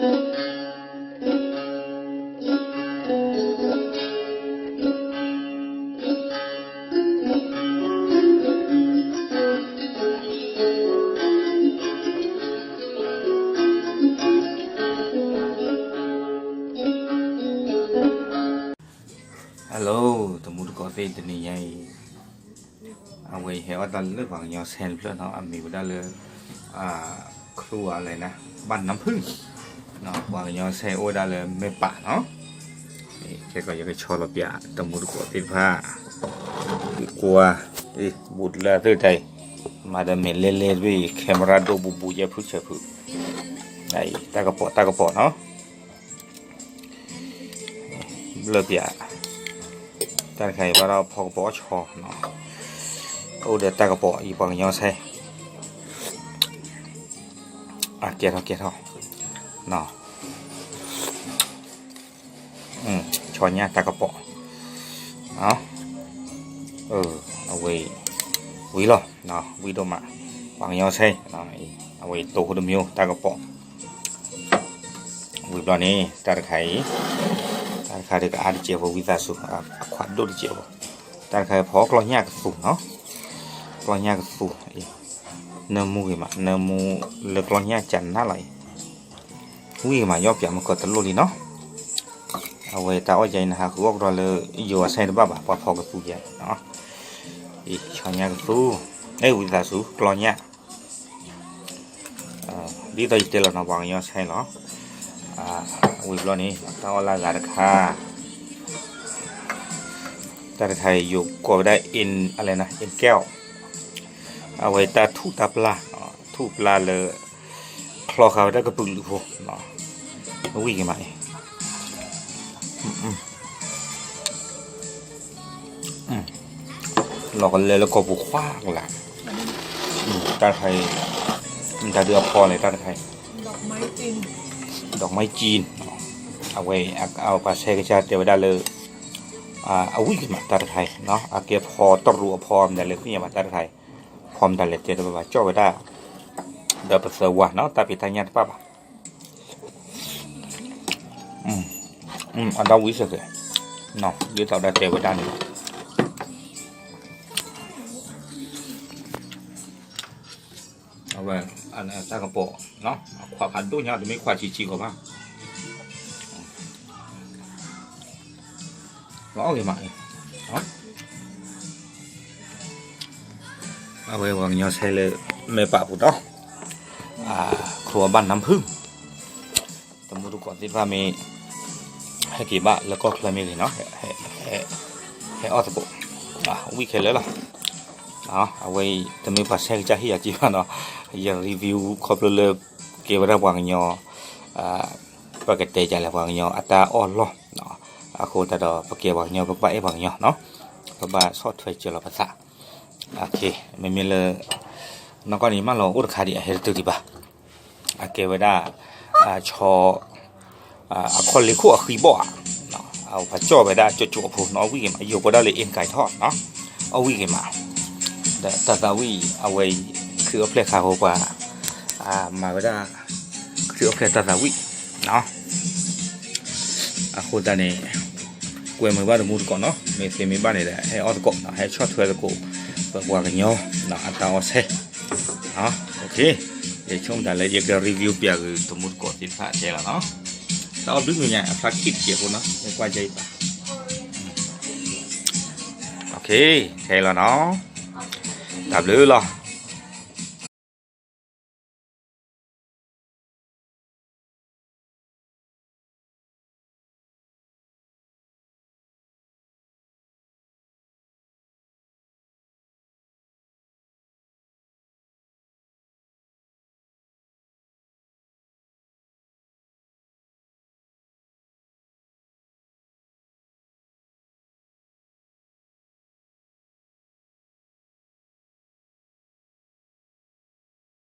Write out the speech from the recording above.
Hello တမူတကိးသ့ၣ် တနံၤညါအံၤ အဝဲအံၤဟဲအီၣ်တၢ်လၢပှၤကညီဆဲတဖျၢၣ်နီၤ အမံၤဝဲဒၣ်လၢ ခရူၣ်အလဲၣ်နၤ ဘၣ်နၢဖုၣ် ပှၤကညီဆဲအိၣ်ဝဲဒၣ်လၢမဲၢ်ပာ်နီၤ ခဲကီးယကဆီလီၤပၠး တမူတကိးသ့ၣ်တဖၣ် ကွၢ် ဘူးလၢသ့ၣ်တၢ်အံၤ မၤဒီးမဲာ်လဲလဲတဘ့ၣ်အံၤ camera ဒိၣ်ဘူးဘူးယဲၢ်ဖုၣ်ဆဲးဖုၣ် တၢ်ကပီၤတၢ်ကပီၤနီၤ ဘျၢပၠး တၢ်တခါအံၤဘၣ်ဒီးဖီကပီၤအီၣ်ဆီနီၤ အိၣ်ဒီးတၢ်ကပီၤအံၤပှၤကညီဆဲ အကဲထီၣ်ကဲထီၣ် ဆီညၣ်တၢ်ကပီၤ အဝဲ ဝံၤလီၤ ဝံၤဒိၣ်မး ပှၤကညီဆဲ အဝဲတိၢ်ဖိတမံၤတၢ်ကပီၤ ဝံၤဘျီန့ၣ် တၢ်တခါအံၤ တၢ်တခါဒီးကအါတစဲးဖိ ဝံသးစူၤ အခွးဒိၣ်တစဲးဖိ တၢ်တခါအံၤဖီကျီၢ်ညၣ်ကသူနီၤ ကျီၢ်ညၣ်ကသူ နၢမူဂ့ၤမး နၢမူလၢကျီၢ်ညၣ်ကနၣ်လီၤအံၤ ဝံၣ်ဂ့ၤမး ယီၣ်ပၠးမ့ၢ်ကီးတလိၣ်လံနီၤ အဝဲတၢ်အီၣ်ယၤအံၤ နဟးဃုအီၣ်ကဒီးလၢ ယိၤအဆဲတဘၣ်ဘၣ် ပှၤဖီကသူယၤနီၤ ဆီညၣ်ကသူ အဲၣ်ဝံသးစူၤ ကျီၢ်ညၣ် ဒ်သိးယတဲလီၤနီၤ ပှၤကညီဆဲလီၤ ဝံၤဘျီန့ၣ် တၢ်အီၣ်လၢအဂၤတခါ တၢ်တခါအံၤယိၤကိးဝဲဒၣ် အလဲၣ်နၤ အ့ကဲလ် အဝဲတၢ်ထူၣ်တၢ်ပျၢ် ထူၣ်ပျၢ်လၢ ချီဃာ်ဝဲဒၣ်ကပုာ်လုးဖိ ဝံၣ်က့ၤမးအံၤ လီၤကလဲလၢကီၢ်ပူၤခွါကလာ် တၢ်တခါအံၤ မတၤဒုးအဖီလဲၣ် တၢ်တခါအံၤ ဒီးမါကံ အဝဲ ပှၤဆဲကစၢ်တဲဝဲဒၣ်လၢ အဝံၣ်က့ၤမး တၢ်တခါအံၤ အကဲဖီတရူးအဖီမတၤလဲၣ် သ့ၣ်ညါဘၣ် တၢ်တခါအံၤ ဖီမတၤလဲၣ်တဲတဘၣ်ဘၣ် ကၠီၣ်ဝဲဒၣ် ဒီးပသၢဝါနီၤ တၢ်ဖံးတၢ်ညၣ်တပၣ်ဘၣ် အဒီဝံၤစ့ၢ်ကီး ဒ်သိးဒၣ်တဲဝဲဒၣ်န့ၣ်လီၤ အဝဲ တၢ်ကပီၤ အခွးဖးဒိၣ်ညါ တမ့ၢ်ခွးဆံးဆံးကီးဘၣ် လီၤအီၣ်ဂ့ၤမး အဝဲပှၤကညီဆဲလၢ မဲၢ်ပာ်ပူၤဒီး ခရူၣ်အဘၣ်နၢဖုၣ် တမူတကိးသ့ၣ်တဖၣ်မ့ၢ် ဟဲက့ၤဘၣ်လၢကီၢ်ချၢမ့ၢ်ဂ့ၤနီၤ ဟဲအီၣ်သကိး ဝံၣ်ခဲလၢာ်လီၤ အဝဲအံၤ တမ့ၢ်ပှၤဆဲကစၢ်ဟ့ၣ်ယၤက့ဘၣ်နီၤ ယ review ခီဖျိလၢ ကဲဝဲဒၣ်ပှၤကညီ ပကတဲဒ်လဲၣ် ပှၤကညီအတၢ်အီၣ်လီၢ် အဃိသတးဒီး ပကဲပှၤကညီ ပကဘၣ်အဲၣ်ပှၤကညီနီၤ ပဘၣ်ဆီၣ်ထွဲစၢၤလီၤပသး မ့မ့ၢ်လၢ နီၢ်ကီၢ်န့ၣ် မၢလီၤအိၣ်တခါဒံး အဟဲတတုၤဒံးဘၣ် အကဲဝဲဒၣ် ဆီ အခီၣ်လ့ၤခိၣ်အဃံဘီၣ်ဧါ အပှၤကၠီၣ်ဝဲဒၣ်ကၠိကၠိအဖိနီၤ အီၣ်ဝံၣ်ဂ့ၤမး ယိၤကိးဒၣ်လၢ အ့ကဲထီၣ်နီၤ အီၣ်ဝံၣ်ဂ့ၤမး ဒီးတၢ်သးဝံၣ် အဝဲအံၤ ခရံာ်အိၣ်ဖျဲၣ်ခါဖိပှၤ မၤဝဲဒၣ် ခရံာ်အိၣ်ဖျဲၣ်တၢ်သးဝံၣ်နီၤ အဃိသတးန့ၣ် ကွဲမုာ်ဘၣ်တမူတကိးနီၤ မ့ၢ်သ့မ့ၢ်ဘၣ်န့ၣ်ဒီး ဟဲအီၣ်သကိး ဟဲဆီၣ်ထွဲသကိး ပပှၤကညီ အတၢ်အီၣ်ဆဲး ယဆိကမိၣ်တၢ်လၢယက review ပၠးဂ့ၤတမူတကိးသ့ၣ်တဖၣ်ထဲလီၤနီၤ တၢ်အီၣ်ဘျုးမုာ်ညါ အဖျါခံတစဲးဖိနီၤ မ့ၢ်ကွၢ်ကဲအံၤဘၣ် ထဲလီၤနီၤ တၢ်ဘျုးလီၤ